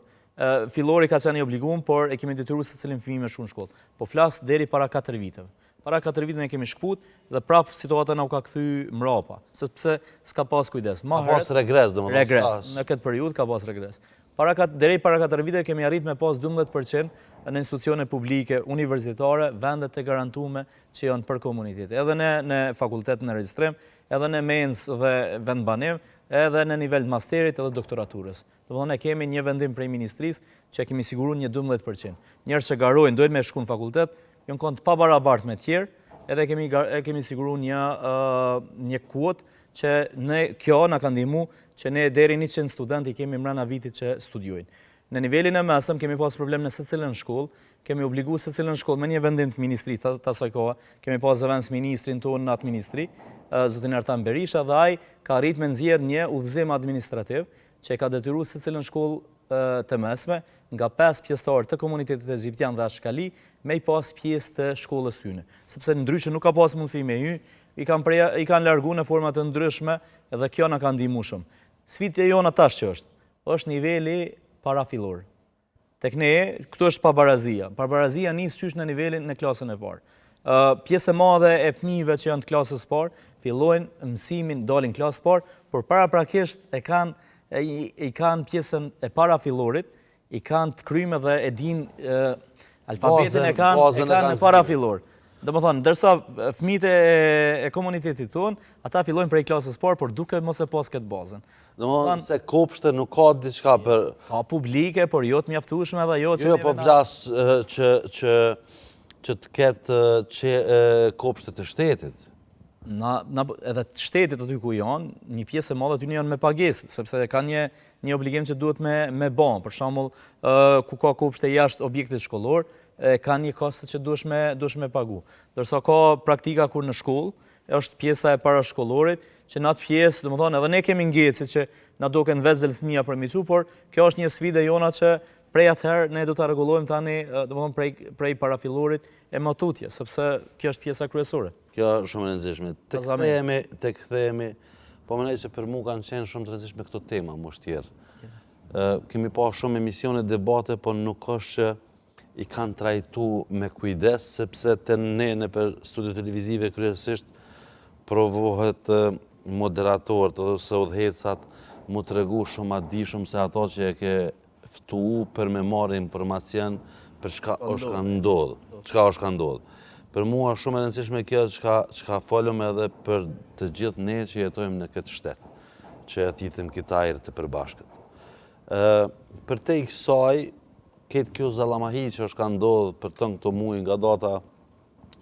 fillori ka qenë i obliguar, por e kemi detyruar secilin fëmijë me shku në shkollë. Po flas deri para 4 viteve. Para 4 viteve ne kemi shkput dhe prap situata na u ka kthy mrapa, sepse s'ka pas kujdes. Ma ka pas regres, domethënë. Regres, në këtë periudhë ka pas regres. Para kat, deri para 4 viteve kemi arrit me pas 12% në institucione publike, universitare, vende të garantume që janë për komunitetet. Edhe në në fakultet në regjistrim, edhe në mensë dhe vendbanim, edhe në nivel të masterit edhe doktoraturës. Domethënë ne kemi një vendim prej ministrisë që kemi siguruar një 12%. Njerëz që garojnë, dojnë me shku në fakultet, janë konë të pabarabartë me tjerë, edhe kemi e kemi siguruar një një kuotë që ne kjo na ka ndihmu që ne deri 100 studentë i kemi mrena vitit që studiojnë. Në nivelin e mesëm kemi pas problem në secilën shkollë, kemi obligu secilën shkollë me një vendim të ministrisë të asaj kohe, kemi pas zëvendës ministrin tonë në atë ministri, zotin Artan Berisha, dhe ai ka arrit me nxjerr një udhëzim administrativ që e ka detyru secilën shkollë të mesme nga 5 pjesëtarë të komunitetit egjiptian dhe ashkali me i pas pjesë të shkollës tyne. Sepse ndryshe nuk ka pas mundësi me hy, i kanë preja, i kanë largu në forma të ndryshme dhe kjo na ka ndihmu shumë. Sfida e jona tash që është, është niveli parafillor. Tek ne, këtu është pabarazia. Pabarazia nis qysh në nivelin në klasën e parë. Pjesë e madhe e fëmijëve që janë të klasës parë, fillojnë mësimin, dalin klasë të parë, por paraprakisht e kanë i kanë pjesën e parafillorit, i kanë të kryme dhe e dinë alfabetin e kanë e kanë në parafillor. Domethënë, ndërsa fëmijët e, e komunitetit tonë, ata fillojnë prej klasës parë, por duke mos e pas këtë bazën. Domethënë se kopshte nuk ka diçka për... Ka publike, por jo të mjaftueshme dhe jo që... Jo, po flas që, që, që të ketë që, kopshte të shtetit. Na, na, edhe të shtetit aty ku janë, një pjesë e madhe aty janë me pagesë, sepse kanë një, një obligim që duhet me, me ba. Për shembull, ku ka kopshte jashtë objektit shkollor, e kanë një kosto që duhesh me, duhesh me pagu. Ndërsa ka praktika kur në shkollë, është pjesa e parashkollorit, që në atë pjesë, domethënë, edhe ne kemi ngecje që na duken vegjël fëmija për mi çu, por kjo është një sfidë e jona që prej atëherë ne do ta rregullojmë tani, domethënë prej prej parafillorit e më tutje, sepse kjo është pjesa kryesore. Kjo është shumë e rëndësishme. Të kthehemi, të kthehemi, po mendoj se për mua kanë qenë shumë të rëndësishme këto tema, mushtjerë. Kemi pa shumë emisione, debate, po nuk është që i kanë trajtu me kujdes, sepse te ne nëpër studio televizive kryesisht provohet moderatorët ose udhëheqësat mu tregu shumë ma dijshëm se ato që e ke ftu për me marrë informacion për çka është ka ndodhë. Çka është ka ndodhë. Për mua shumë e rëndësishme kjo çka, çka folëm edhe për të gjithë ne që jetojmë në këtë shtet, që e thithim këtë ajër të përbashkët. Përtej kësaj, Këtë kjo zallamahi që është ka ndodhë për tënë këto muaj nga data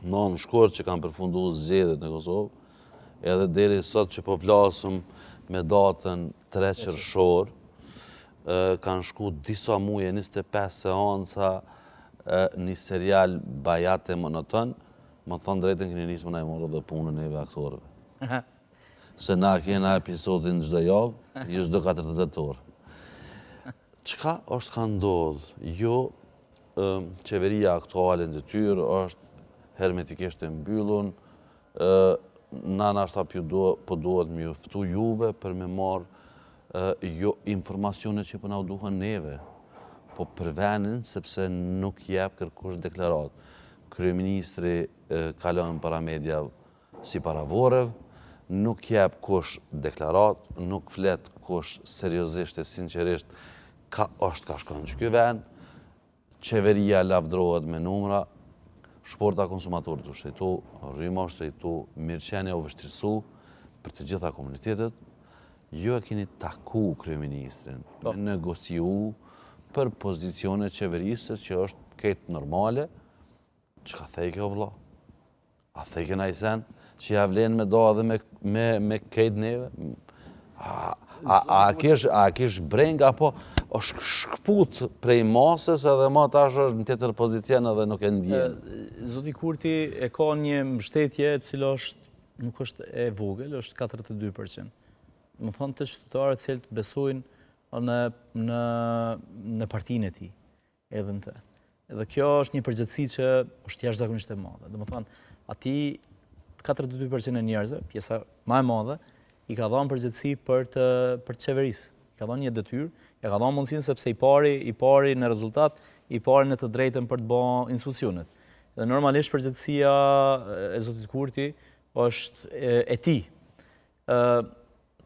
9 shkurt që kanë përfundu zgjedhjet në Kosovë, edhe deri sot që po flasëm me datën 3 qershor, kanë shku disa muje, 25 seanca, një serial bajat e monoton, me thonë drejtën keni nisë me na e marrë dhe punën neve aktorëve. Se na kena episodin çdo javë, ju çdo 48 orë. Çka është ka ndodhë? Jo, qeveria aktuale në detyrë është hermetikisht e mbyllun, na nashta po duhet me ju ftu juve për me marrë jo informacione që po na u duhen neve, po për venin sepse nuk jep kërkush deklaratë. Kryeministri kalon para mediave Si para vorreve, nuk jep kush deklaratë, nuk flet kush seriozisht e sinqerisht ka është ka shkon qiky ven, qeveria lavdrohet me numra, shporta e konsumatorit u shtrejtu, rryma u shtrejtu, mirëqenia u vështirësu për të gjitha komunitetet, ju e keni taku kryeministrin, po. me negociu për pozicione qeverisë që është krejt normale, Çka thejke o vlla? A thejke naj sen që ja vlen me da edhe me, me, me kejt neve? A, a, a, kish, a kish brengë apo është shkëput prej masës edhe ma tash është në tjetër pozicion edhe nuk e ndjen? Zoti Kurti e ka një mbështetje e cila është, nuk është e vogël, është 42%. Domethonë të qytetarët të cilët besojnë në, në, në partinë e tij. edhe në të. Edhe kjo është një përgjegjësi që është jashtëzakonisht e madhe. Domethonë, atij 42% e njerëzve, pjesa ma e madhe, i ka dhënë përgjegjësi për të për të qeverisë. I ka dhënë një detyrë, ja ka dhënë mundësinë sepse i pari, i pari në rezultat, i pari në të drejtën për të bë institucionet. Dhe normalisht përgjegjësia e zotit Kurti është e, e tij.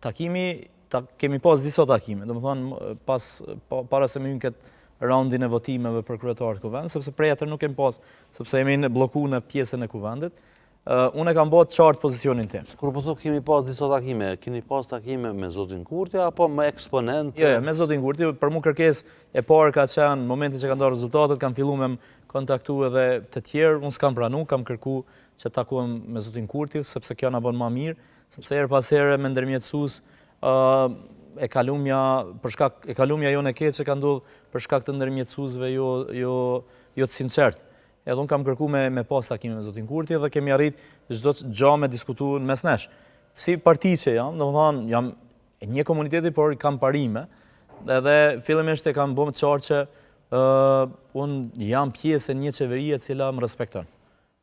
Takimi, ta, kemi pas disa takime, domethonë, pas, pa, para se me hy në këtë raundin e votimeve për kryetar të kuvendit, sepse prej atëherë nuk kemi pas, sepse jemi në blloku në pjesën e kuvendit, uh, unë e kam bërë të qartë pozicionin tim. Kur po thot kemi pas disa takime, keni pas takime me zotin Kurti apo me eksponentë? Jo, jo, me zotin Kurti, për mu kërkesë e parë ka qenë në momentin që kanë dalë rezultatet, kanë fillu me më kontaktu edhe të tjerë, unë s'kam pranu, kam kërku që takohem me zotin Kurti, sepse kjo na bën ma mirë, sepse herë pas here me ndërmjetësues e kalumja për shkak e kalumja jonë e keqe ka ndodhur për shkak të ndërmjetësuesve jo jo jo të sinqert. Edhe unë kam kërku me me pas takime me zotin Kurti dhe kemi arrit çdo gjë me diskutu në mes nesh. Si parti që jam, domethonë jam e një komuniteti, por kam parime. Edhe fillimisht e kam bo të qartë që unë jam pjesë e një qeverie e cila më respekton.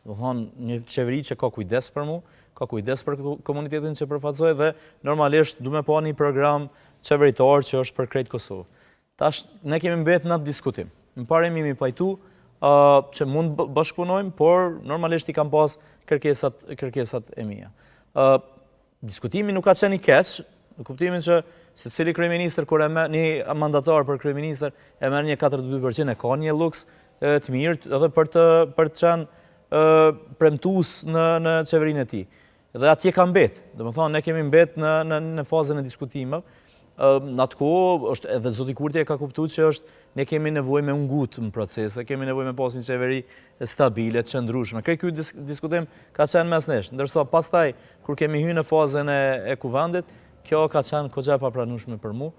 Domethonë, një qeveri që ka kujdes për mu, ka kujdes për komunitetin që përfaqësoj dhe normalisht du me pa një program qeveritar që është për krejt Kosovë. Tash, ne kemi mbet në atë diskutim. Në parim jemi pajtu që mund bashkëpunojmë, por normalisht i kam pas kërkesat, kërkesat e mia. Diskutimi nuk ka qenë i keq, në kuptimin që secili kryeministër kur e merr një mandatar për kryeministër e merr një 42% e ka një luks të mirë edhe për të për të qenë premtues në në qeverinë e tij. Dhe atje ka mbet. Domethonë ne kemi mbet në në në fazën e diskutimeve. Në atë kohë është edhe zoti Kurti e ka kuptuar që është ne kemi nevojë me u ngut në procese, kemi nevojë me pas një qeveri stabile, të qëndrueshme. Krejt ky diskutim ka qenë mes nesh, ndërsa pastaj kur kemi hyrë në fazën e, e kuvendit, kjo ka qenë kogja e papranueshme për mu.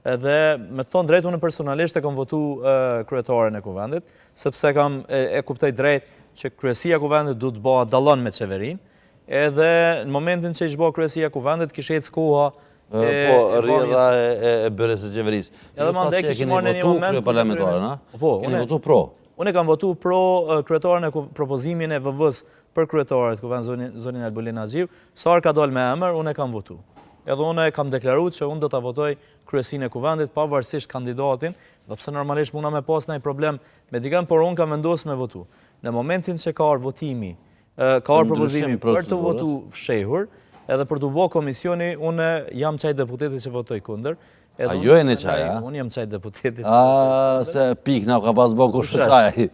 Edhe me të thonë drejt unë personalisht e kam votu e, kryetaren e kuvendit, sepse kam e, e kuptoj drejt që kryesia e kuvendit duhet të bëhet dallon me qeverinë, edhe në momentin që ish bë kryesia e kuvendit kishte ecë koha Po, rrjedha e bërjes së qeverisë. Edhe mandej kishim marrë në një moment... Kryeparlamentaren, a? Po, Keni votu pro? Unë kam votu pro kryetaren e propozimin e VV-së për kryetare të kuvendit zonjën Albulena Haxhiu, sa herë ka dalë me emër, unë e kam votu. Edhe unë e kam deklaru që unë do ta votoj kryesinë e kuvendit, pavarësisht kandidatin, dhe pse normalisht muna me pas ndonjë problem me dikën, por unë kam vendosë me votu. Në momentin që ka ardhë votimi Ka ardhë propozimi për të votu fshehur, edhe për t'u bo komisioni, unë jam qaj deputeti që votoj kundër. A jo e në qaj, a? Unë jam qaj deputeti që votoj kundër. Se pik në ka pas bo kush të qaj.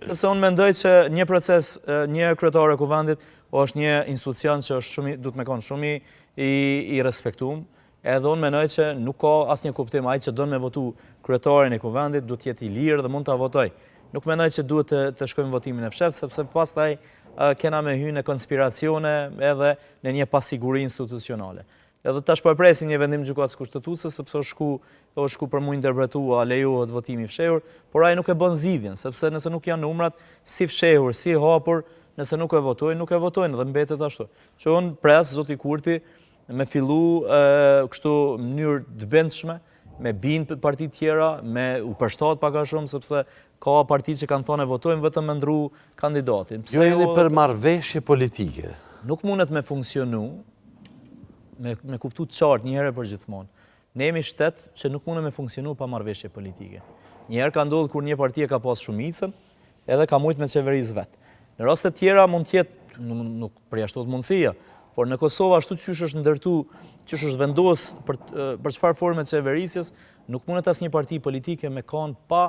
Sepse unë mendoj që një proces, një kryetare e kuvendit, është një institucion që është shumë, duhet me konë shumë i, i respektum, Edhe unë mendoj që nuk ka asnjë kuptim ai që don me votu kryetarin e Kuvendit duhet të jetë i lirë dhe mund ta votojë. Nuk mendoj që duhet të të shkojmë votimin e fshehtë sepse pastaj kena me hy në konspiracione edhe në një pasiguri institucionale. Edhe tash po e presim një vendim Gjykatës Kushtetuese sepse është shku është shku për mu interpretu a lejohet votimi i fshehur, por ai nuk e bën zgjidhjen, sepse nëse nuk janë numrat si fshehur, si hapur, nëse nuk e votojnë, nuk e votojnë dhe mbetet ashtu. Që unë pres zoti Kurti me fillu kështu në mënyrë të bindshme, me bind partitë tjera, me u përshtat pak a shumë, sepse ka parti që kanë thonë e votojmë vetëm me ndru kandidatin. Pse jo jeni për marrëveshje politike? Nuk mundet me funksionu, me, me kuptu qartë një herë për gjithmonë. Ne jemi shtet që nuk mundet me funksionu pa marrëveshje politike. Një herë ka ndodhur kur një parti e ka pas shumicën, edhe ka mujtë me qeveris vetë. Në raste tjera mund të jetë, nuk përjashtohet mundësia, por në Kosovë ashtu qysh është ndërtu, qysh është vendos për, për çfarë forme të qeverisjes, nuk mundet asnjë parti politike me kanë pa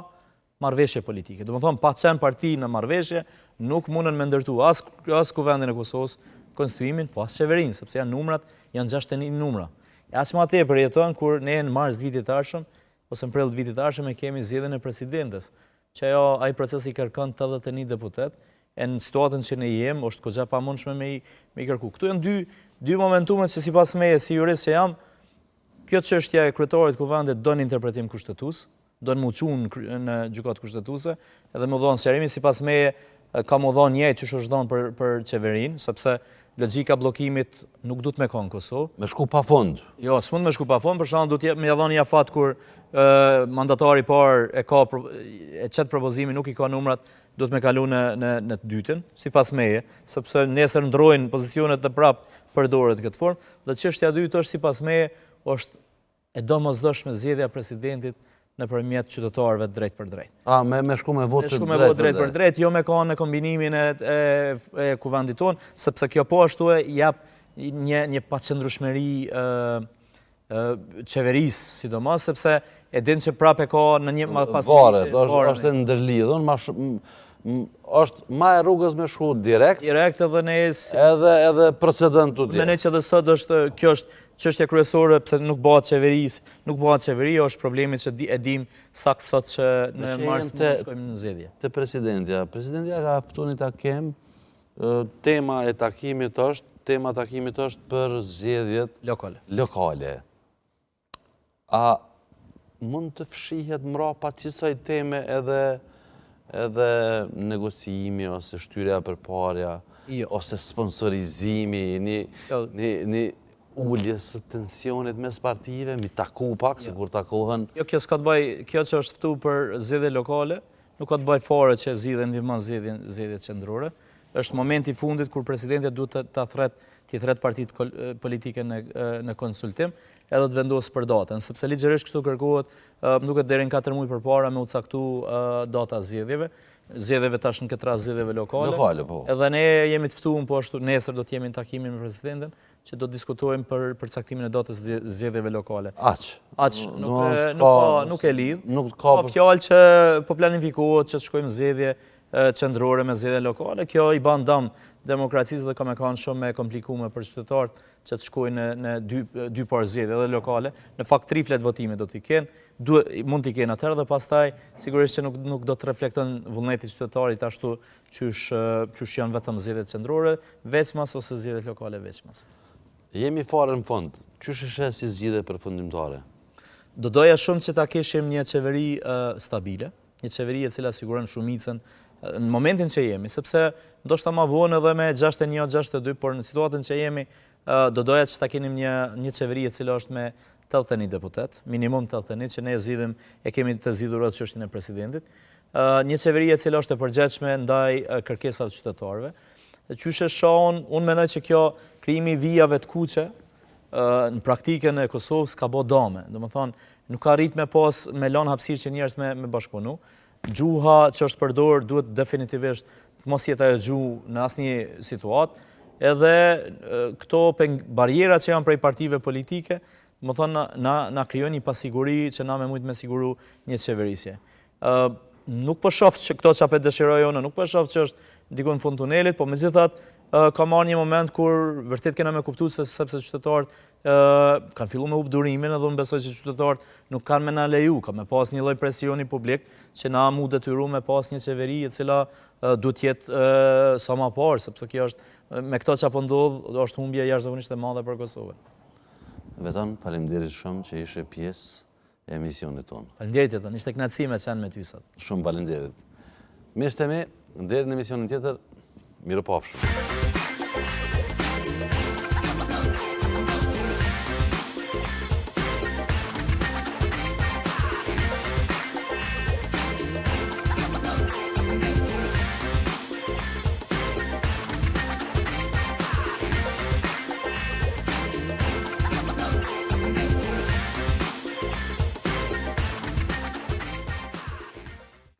marrëveshje politike. Domethonë, pa qenë parti në marrëveshje, nuk mundën me ndërtu as, as kuvendin e Kosovës, konstituimin, po as qeverinë, sepse janë numrat, janë 61 numra. E aq ma tepër jeton kur ne në mars të vitit të ardhshëm, ose në prill të vitit të ardhshëm e kemi zgjedhjen e presidentes, që ajo ai proces i kërkon 81 deputet, e në situatën që ne jem, është kogja e pamundshme me i, me i kërku. Këtu janë dy, dy momentumet që sipas meje, si jurist që jam, kjo çështja e kryetarit kuvendit don interpretim kushtetues, don m'u çu në, në gjykatë kushtetuese, edhe me dhonë sqarimi, sipas meje, ka m'u dhonë njëjtë qysh është dhonë për, për qeverinë, sepse logjika e bllokimit nuk duhet me konë në Kosovë. Me shku pa fund. Jo, s'mund me shku pa fund, për shembull duhet me dhënë një afat kur mandatari i parë e ka e qet propozimin, nuk i ka numrat, duhet me kalu në në në të dytën, sipas meje, sepse nesër ndrojnë pozicionet dhe prap përdoret këtë formë. Dhe çështja e dytë është sipas meje është e domosdoshme zgjedhja e presidentit nëpërmjet qytetarëve drejtpërdrejt. A, me, me shku me votë drejt me shku me votë drejtpërdrejt, jo me kanë në kombinimin e, e, e kuvendit tonë, sepse kjo po ashtu e jap një, një paqëndrueshmëri e, e, qeverisë, sidomos, sepse e din që prap e ka në një pas Varet, është, është e ndërlidhun, ma shumë është ma e rrugës me shku direkt. Direkt edhe ne edhe edhe procedon tutje. Mendoj që edhe sot është kjo është çështja kryesore pse nuk bëhet qeverisë, nuk bëhet qeveria, është problemi që e dim saktë sot që në mars mund të shkojmë në zgjedhje. Te presidentja, presidentja ka ftu një takim, tema e takimit është, tema e takimit është për zgjedhjet lokale. Lokale. A mund të fshihet mrapa qësaj teme edhe edhe negociimi ose shtyrja përpara jo. ose sponsorizimi një, jo. një, një... uljes së tensionit mes partive, mi taku pak, jo. sikur takohen? Jo, kjo s'ka të bëjë, kjo që është ftu për zgjedhje lokale, nuk ka të bëjë fare që zgjidhjen ndihmon zgjedhjen zgjedhjet qendrore. Është momenti i fundit kur presidentja duhet të ta thret, t'i thret partitë politike në në konsultim, edhe të vendosë për datën, sepse ligjërisht kështu kërkohet, më duket deri në 4 muaj përpara me u caktu data e zgjedhjeve, zgjedhjeve tash në këtë rast zgjedhjeve lokale. Lokale, po. Edhe ne jemi të ftuar po ashtu nesër do të jemi në takimin me presidentin që do të diskutojmë për përcaktimin e datës së zgjedhjeve lokale. Aq. Aq, nuk nuk ka nuk e lidh. Nuk ka ka fjalë që po planifikohet që të shkojmë zgjedhje qendrore me zgjedhje lokale. Kjo i ban dam demokracisë dhe ka me kanë shumë e komplikume për qytetarët që të shkojnë në, në dy, dy parë zgjedhje edhe lokale. Në fakt tri fletëvotime do t'i kenë, duhet, mund t'i kenë atëherë dhe pastaj sigurisht që nuk, nuk do të reflekton vullneti i qytetarit ashtu qysh, qysh janë vetëm zgjedhjet qendrore, veçmas ose zgjedhjet lokale veçmas. Jemi fare në fund. Qysh e sheh si zgjidhje përfundimtare? Do doja shumë që ta kishim një qeveri uh, stabile, një qeveri e cila siguron shumicën në momentin që jemi, sepse ndoshta ma vonë edhe me 61, 62, por në situatën që jemi, do doja që ta kenim një, një qeveri e cila është me 81 deputet, minimum 81, që ne zgjidhim, e kemi të zgjidhur atë çështjen e presidentit. Një qeveri e cila është e përgjegjshme ndaj kërkesave të qytetarëve. Qysh e shoh unë, unë mendoj që kjo krijimi i vijave të kuqe, në praktikën e Kosovës ka bo dame. Domethonë, nuk ka arrit me pas, me lanë hapësirë që njerëz me, me bashkëpunu. Gjuha që është përdorë duhet definitivisht të mos jetë ajo gjuhë në asnjë situatë. Edhe këto barriera që janë prej partive politike, domethonë, na, na, na krijojnë një pasiguri që na me mujtë me siguru një qeverisje. Nuk po shoh që këto që po dëshiroj unë, nuk po shoh që është diku në fund tunelit, po megjithatë ka marrë një moment kur vërtet kena me kuptu se sepse qytetarët kanë fillu me hup durimin edhe unë besoj që qytetarët nuk kanë me na leju, ka me pas një lloj presioni publik që na mu detyru me pas një qeveri e cila duhet jetë sa ma parë, sepse kjo është me këto që po ndodh, është humbje jashtëzakonisht e madhe për Kosovën. Veton, faleminderit shumë që ishe pjesë e emisionit tonë. Faleminderit Jeton, ishte kënaqësi me qenë me ty sot. Shumë faleminderit. Miqtë e mi, deri në emisionin tjetër, mirupafshim.